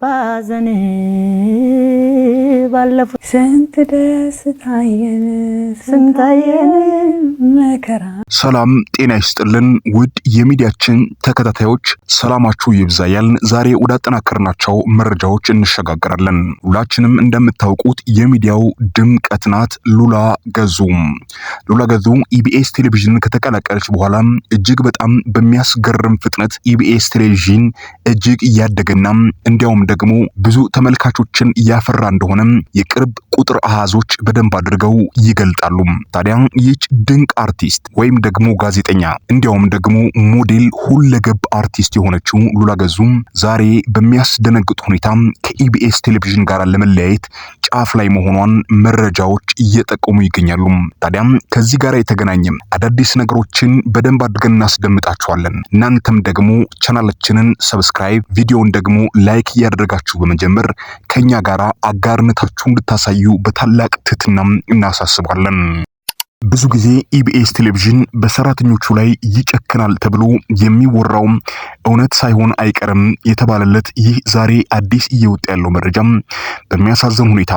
ባዘን ባለፉት ስንት ደስታየን ስንታየን መከራ። ሰላም ጤና ይስጥልን ውድ የሚዲያችን ተከታታዮች፣ ሰላማችሁ ይብዛ ያልን ዛሬ ወዳጠናከርናቸው መረጃዎች እንሸጋገራለን። ሁላችንም እንደምታውቁት የሚዲያው ድምቀት ናት ሉላ ገዙ። ሉላ ገዙ ኢቢኤስ ቴሌቪዥንን ከተቀላቀለች በኋላ እጅግ በጣም በሚያስገርም ፍጥነት ኢቢኤስ ቴሌቪዥን እጅግ እያደገና እንዲያውም ደግሞ ብዙ ተመልካቾችን እያፈራ እንደሆነ የቅርብ ቁጥር አሃዞች በደንብ አድርገው ይገልጣሉ። ታዲያ ይህች ድንቅ አርቲስት ወይም ደግሞ ጋዜጠኛ፣ እንዲያውም ደግሞ ሞዴል፣ ሁለገብ አርቲስት የሆነችው ሉላ ገዙ ዛሬ በሚያስደነግጥ ሁኔታ ከኢቢኤስ ቴሌቪዥን ጋር ለመለያየት ጫፍ ላይ መሆኗን መረጃዎች እየጠቆሙ ይገኛሉ። ታዲያም ከዚህ ጋር የተገናኘ አዳዲስ ነገሮችን በደንብ አድርገን እናስደምጣችኋለን። እናንተም ደግሞ ቻናላችንን subscribe፣ ቪዲዮውን ደግሞ like እያደረጋችሁ በመጀመር ከኛ ጋር አጋርነታችሁን እንድታሳዩ በታላቅ ትህትናም እናሳስባለን። ብዙ ጊዜ ኢቢኤስ ቴሌቪዥን በሰራተኞቹ ላይ ይጨክናል ተብሎ የሚወራው እውነት ሳይሆን አይቀርም የተባለለት ይህ ዛሬ አዲስ እየወጣ ያለው መረጃም በሚያሳዝን ሁኔታ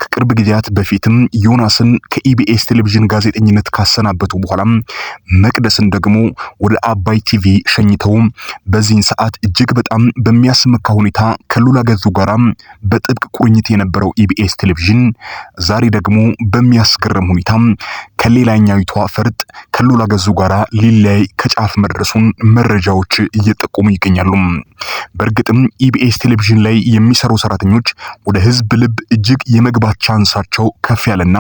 ከቅርብ ጊዜያት በፊትም ዮናስን ከኢቢኤስ ቴሌቪዥን ጋዜጠኝነት ካሰናበቱ በኋላ መቅደስን ደግሞ ወደ አባይ ቲቪ ሸኝተው በዚህን ሰዓት እጅግ በጣም በሚያስመካ ሁኔታ ከሉላ ገዙ ጋራ በጥብቅ ቁርኝት የነበረው ኢቢኤስ ቴሌቪዥን ዛሬ ደግሞ በሚያስገርም ሁኔታ ከሌላኛዊቷ ፈርጥ ከሉላ ገዙ ጋራ ሊለያይ ከጫፍ መድረሱን መረጃዎች እየጠቆሙ ይገኛሉ። በእርግጥም ኢቢኤስ ቴሌቪዥን ላይ የሚሰሩ ሰራተኞች ወደ ህዝብ ልብ እጅግ የመግባት chance ኣቸው ከፍ ያለና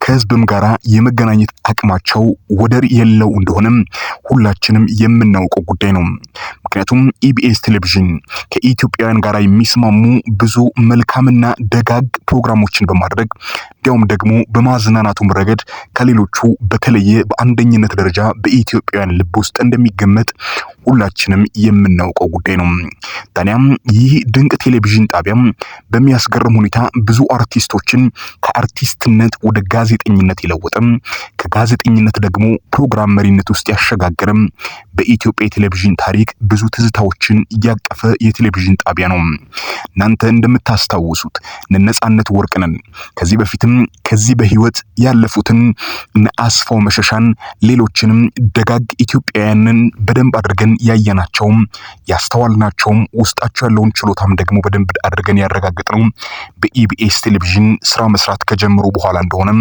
ከህዝብም ጋራ የመገናኘት አቅማቸው ወደር የለው እንደሆነም ሁላችንም የምናውቀው ጉዳይ ነው። ምክንያቱም ኢቢኤስ ቴሌቪዥን ከኢትዮጵያውያን ጋራ የሚስማሙ ብዙ መልካምና ደጋግ ፕሮግራሞችን በማድረግ፣ እንዲያውም ደግሞ በማዝናናቱም ረገድ ከሌሎቹ በተለየ በአንደኝነት ደረጃ በኢትዮጵያውያን ልብ ውስጥ እንደሚገመጥ ሁላችንም የምናውቀው ጉዳይ ነው። ታዲያም ይህ ድንቅ ቴሌቪዥን ጣቢያም በሚያስገርም ሁኔታ ብዙ አርቲስቶችን ከአርቲስትነት ወደ ጋዜጠኝነት የለወጠም፣ ከጋዜጠኝነት ደግሞ ፕሮግራም መሪነት ውስጥ ያሸጋገረም፣ በኢትዮጵያ የቴሌቪዥን ታሪክ ብዙ ትዝታዎችን እያቀፈ የቴሌቪዥን ጣቢያ ነው። እናንተ እንደምታስታውሱት ነጻነት ወርቅነን፣ ከዚህ በፊትም ከዚህ በህይወት ያለፉትን እነ አስፋው መሸሻን፣ ሌሎችንም ደጋግ ኢትዮጵያውያንን በደንብ አድርገን ያየናቸውም ያስተዋልናቸውም፣ ውስጣቸው ያለውን ችሎታም ደግሞ በደንብ አድርገን ያረጋገጥነው በኢቢኤስ ቴሌቪዥን ስራ መስራት ከጀመሩ በኋላ እንደሆነም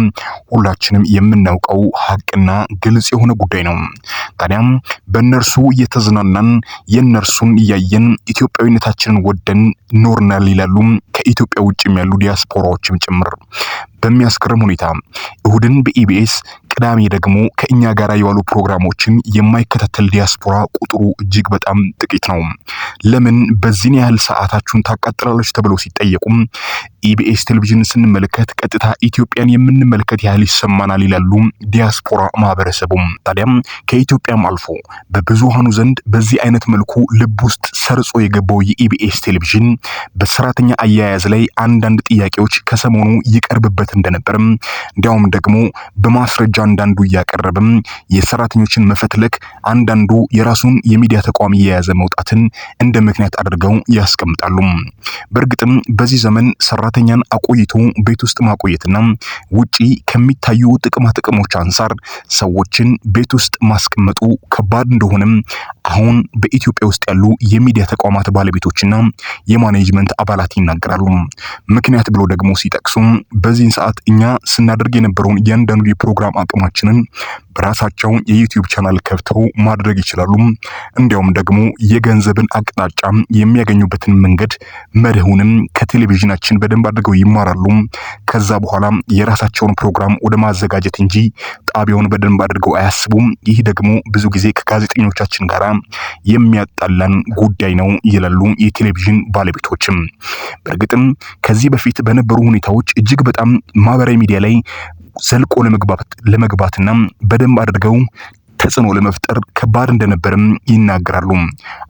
ሁላችንም የምናውቀው ሀቅና ግልጽ የሆነ ጉዳይ ነው። ታዲያም በእነርሱ እየተዝናናን፣ የእነርሱን እያየን፣ ኢትዮጵያዊነታችንን ወደን ኖርናል ይላሉ ከኢትዮጵያ ውጭም ያሉ ዲያስፖራዎችም ጭምር። በሚያስገርም ሁኔታ እሁድን በኢቢኤስ፣ ቅዳሜ ደግሞ ከእኛ ጋር የዋሉ ፕሮግራሞችን የማይከታተል ዲያስፖራ ቁጥሩ እጅግ በጣም ጥቂት ነው። ለምን በዚህን ያህል ሰዓታችሁን ታቃጥላላችሁ ተብለው ሲጠየቁም ኢቢኤስ ቴሌቪዥን ስንመለከት ቀጥታ ኢትዮጵያን የምንመለከት ያህል ይሰማናል ይላሉ ዲያስፖራ ማህበረሰቡም። ታዲያም ከኢትዮጵያም አልፎ በብዙሃኑ ዘንድ በዚህ አይነት መልኩ ልብ ውስጥ ሰርጾ የገባው የኢቢኤስ ቴሌቪዥን በሰራተኛ አያያዝ ላይ አንዳንድ ጥያቄዎች ከሰሞኑ ይቀርብበት እንደነበርም፣ እንዲያውም ደግሞ በማስረጃ አንዳንዱ እያቀረበም የሰራተኞችን መፈትለክ፣ አንዳንዱ የራሱን የሚዲያ ተቋም እየያዘ መውጣትን እንደ ምክንያት አድርገው ያስቀምጣሉ። በእርግጥም በዚህ ዘመን ሰራተኛን አቆይቶ ቤት ውስጥ ማቆየትና ውጪ ከሚታዩ ጥቅማ ጥቅሞች አንጻር ሰዎችን ቤት ውስጥ ማስቀመጡ ከባድ እንደሆነም አሁን በኢትዮጵያ ውስጥ ያሉ የሚዲያ ተቋማት ባለቤቶችና የማኔጅመንት አባላት ይናገራሉ። ምክንያት ብሎ ደግሞ ሲጠቅሱ በዚህን ሰዓት እኛ ስናደርግ የነበረውን እያንዳንዱ የፕሮግራም አቅማችንን በራሳቸው የዩቲዩብ ቻናል ከፍተው ማድረግ ይችላሉ። እንዲያውም ደግሞ የገንዘብን አቅጣጫ የሚያገኙበትን መንገድ መርሁንም ከቴሌቪዥናችን በደንብ አድርገው ይማራሉ። ከዛ በኋላ የራሳቸውን ፕሮግራም ወደ ማዘጋጀት እንጂ ጣቢያውን በደንብ አድርገው አያስቡም። ይህ ደግሞ ብዙ ጊዜ ከጋዜጠኞቻችን ጋር የሚያጣላን ጉዳይ ነው ይላሉ የቴሌቪዥን ባለቤቶችም። በእርግጥም ከዚህ በፊት በነበሩ ሁኔታዎች እጅግ በጣም ማህበራዊ ሚዲያ ላይ ዘልቆ ለመግባትና በደንብ አድርገው ተጽዕኖ ለመፍጠር ከባድ እንደነበርም ይናገራሉ።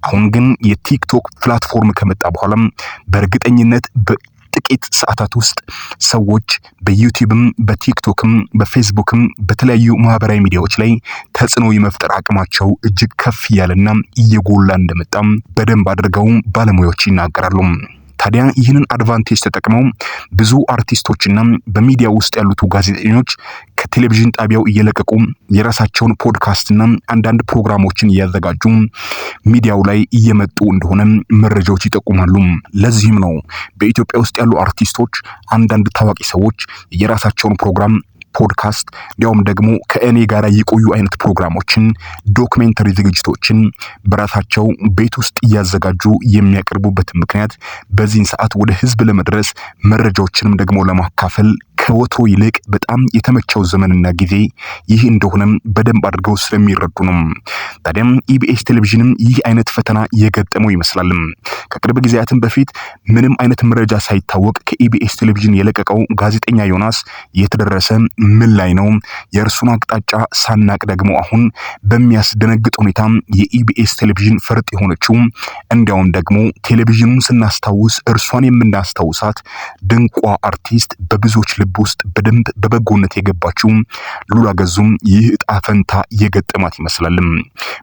አሁን ግን የቲክቶክ platform ከመጣ በኋላም በእርግጠኝነት በጥቂት ሰዓታት ውስጥ ሰዎች በዩቲዩብም፣ በቲክቶክም፣ በፌስቡክም፣ በተለያዩ ማህበራዊ ሚዲያዎች ላይ ተጽዕኖ የመፍጠር አቅማቸው እጅግ ከፍ እያለና እየጎላ እንደመጣም በደንብ አድርገው ባለሙያዎች ይናገራሉ። ታዲያ ይህንን advantage ተጠቅመው ብዙ አርቲስቶችና በሚዲያ ውስጥ ያሉት ጋዜጠኞች ከቴሌቪዥን ጣቢያው እየለቀቁ የራሳቸውን ፖድካስትና አንዳንድ ፕሮግራሞችን እያዘጋጁ ሚዲያው ላይ እየመጡ እንደሆነ መረጃዎች ይጠቁማሉ። ለዚህም ነው በኢትዮጵያ ውስጥ ያሉ አርቲስቶች፣ አንዳንድ ታዋቂ ሰዎች የራሳቸውን ፕሮግራም፣ ፖድካስት፣ እንዲያውም ደግሞ ከእኔ ጋር የቆዩ አይነት ፕሮግራሞችን፣ documentary ዝግጅቶችን በራሳቸው ቤት ውስጥ እያዘጋጁ የሚያቀርቡበት ምክንያት በዚህን ሰዓት ወደ ህዝብ ለመድረስ፣ መረጃዎችንም ደግሞ ለማካፈል ከወትሮ ይልቅ በጣም የተመቸው ዘመንና ጊዜ ይህ እንደሆነም በደንብ አድርገው ስለሚረዱ ነው። ታዲያም ኢቢኤስ ቴሌቪዥንም ይህ አይነት ፈተና የገጠመው ይመስላል። ከቅርብ ጊዜያትም በፊት ምንም አይነት መረጃ ሳይታወቅ ከኢቢኤስ ቴሌቪዥን የለቀቀው ጋዜጠኛ ዮናስ የተደረሰ ምን ላይ ነው? የእርሱን አቅጣጫ ሳናቅ ደግሞ አሁን በሚያስደነግጥ ሁኔታ የኢቢኤስ ቴሌቪዥን ፈርጥ የሆነችው፣ እንዲያውም ደግሞ ቴሌቪዥኑን ስናስታውስ እርሷን የምናስታውሳት ድንቋ አርቲስት፣ በብዙዎች ልብ ውስጥ በደንብ በበጎነት የገባችው ሉላ ገዙም ይህ እጣ ፈንታ የገጠማት ይመስላል።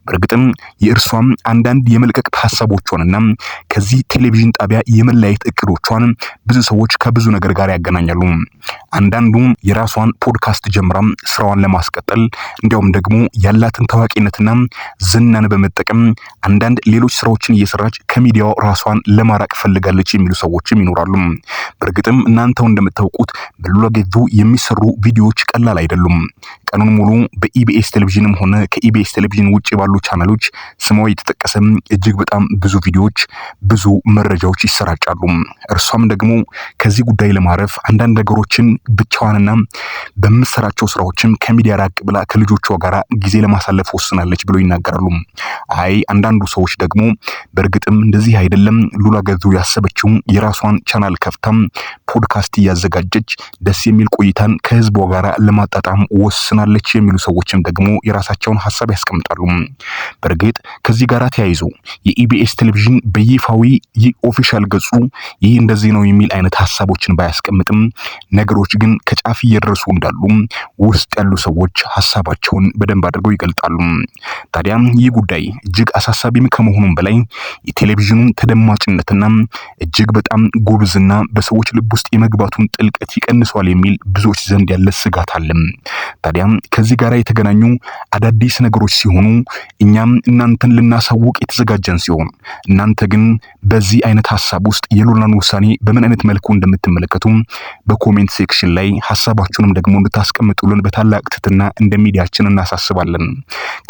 በእርግጥም የእርሷም አንዳንድ የመልቀቅ ሀሳቦቿንና ከዚህ ቴሌቪዥን ጣቢያ የመለያየት እቅዶቿን ብዙ ሰዎች ከብዙ ነገር ጋር ያገናኛሉ። አንዳንዱ የራሷን ፖድካስት ጀምራም ስራዋን ለማስቀጠል፣ እንዲያውም ደግሞ ያላትን ታዋቂነትና ዝናን በመጠቀም አንዳንድ ሌሎች ስራዎችን እየሰራች ከሚዲያው ራሷን ለማራቅ ፈልጋለች የሚሉ ሰዎችም ይኖራሉ። በእርግጥም እናንተው እንደምታውቁት በሉላ ገዙ የሚሰሩ ቪዲዮዎች ቀላል አይደሉም። ቀኑን ሙሉ በኢቢኤስ ቴሌቪዥንም ሆነ ከኢቢኤስ ቴሌቪዥን ውጭ ባሉ ቻናሎች ስሟ የተጠቀሰ እጅግ በጣም ብዙ ቪዲዮዎች፣ ብዙ መረጃዎች ይሰራጫሉ። እርሷም ደግሞ ከዚህ ጉዳይ ለማረፍ አንዳንድ ነገሮችን ብቻዋንና በምትሰራቸው ስራዎችም ከሚዲያ ራቅ ብላ ከልጆቿ ጋር ጊዜ ለማሳለፍ ወስናለች ብለው ይናገራሉ። አይ፣ አንዳንዱ ሰዎች ደግሞ በእርግጥም እንደዚህ አይደለም፣ ሉላ ገዙ ያሰበችው የራሷን ቻናል ከፍታም ፖድካስት እያዘጋጀች ደስ የሚል ቆይታን ከህዝቧ ጋር ለማጣጣም ወስናለች የሚሉ ሰዎችም ደግሞ የራሳቸውን ሀሳብ ያስቀምጣሉ። በእርግጥ ከዚህ ጋር ተያይዞ የኢቢኤስ ቴሌቪዥን በይፋዊ official ገጹ ይህ እንደዚህ ነው የሚል አይነት ሀሳቦችን ባያስቀምጥም ነገሮች ግን ከጫፍ እየደረሱ እንዳሉ ውስጥ ያሉ ሰዎች ሀሳባቸውን በደንብ አድርገው ይገልጣሉ። ታዲያ ይህ ጉዳይ እጅግ አሳሳቢም ከመሆኑም በላይ የቴሌቪዥኑን ተደማጭነትና እጅግ በጣም ጉብዝና በሰዎች ልብ ውስጥ የመግባቱን ጥልቀት ይቀንሰዋል የሚል ብዙዎች ዘንድ ያለ ስጋት አለ። ታዲያ ከዚህ ጋር የተገናኙ አዳዲስ ነገሮች ሲሆኑ እኛም እናንተን ልናሳውቅ የተዘጋጀን ሲሆን እናንተ ግን በዚህ አይነት ሀሳብ ውስጥ የሉላን ውሳኔ በምን አይነት መልኩ እንደምትመለከቱ በ comment section ላይ ሀሳባችሁንም ደግሞ እንድታስቀምጡልን በታላቅ ትህትና እንደ ሚዲያችን እናሳስባለን።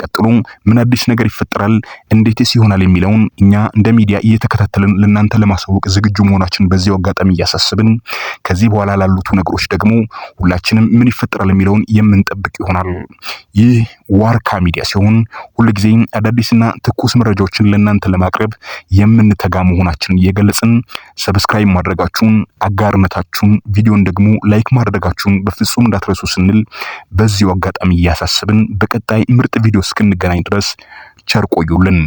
ቀጥሎ ምን አዲስ ነገር ይፈጠራል፣ እንዴትስ ይሆናል የሚለውን እኛ እንደ ሚዲያ እየተከታተልን ለእናንተ ለማሳወቅ ዝግጁ መሆናችን በዚያው አጋጣሚ እያሳስብን ከዚህ በኋላ ላሉት ነገሮች ደግሞ ሁላችንም ምን ይፈጠራል የሚለውን የምንጠብቅ ይሆናል። ይህ ዋርካ ሚዲያ ሲሆን ሁልጊዜ አዳዲስና ትኩስ መረጃዎችን ለእናንተ ለማቅረብ የምንተጋ መሆናችንን እየገለጽን subscribe ማድረጋችሁን፣ አጋርነታችሁን፣ ቪዲዮን ደግሞ like ማድረጋችሁን በፍጹም እንዳትረሱ ስንል በዚሁ አጋጣሚ እያሳስብን በቀጣይ ምርጥ ቪዲዮ እስክንገናኝ ድረስ ቸር ቆዩልን።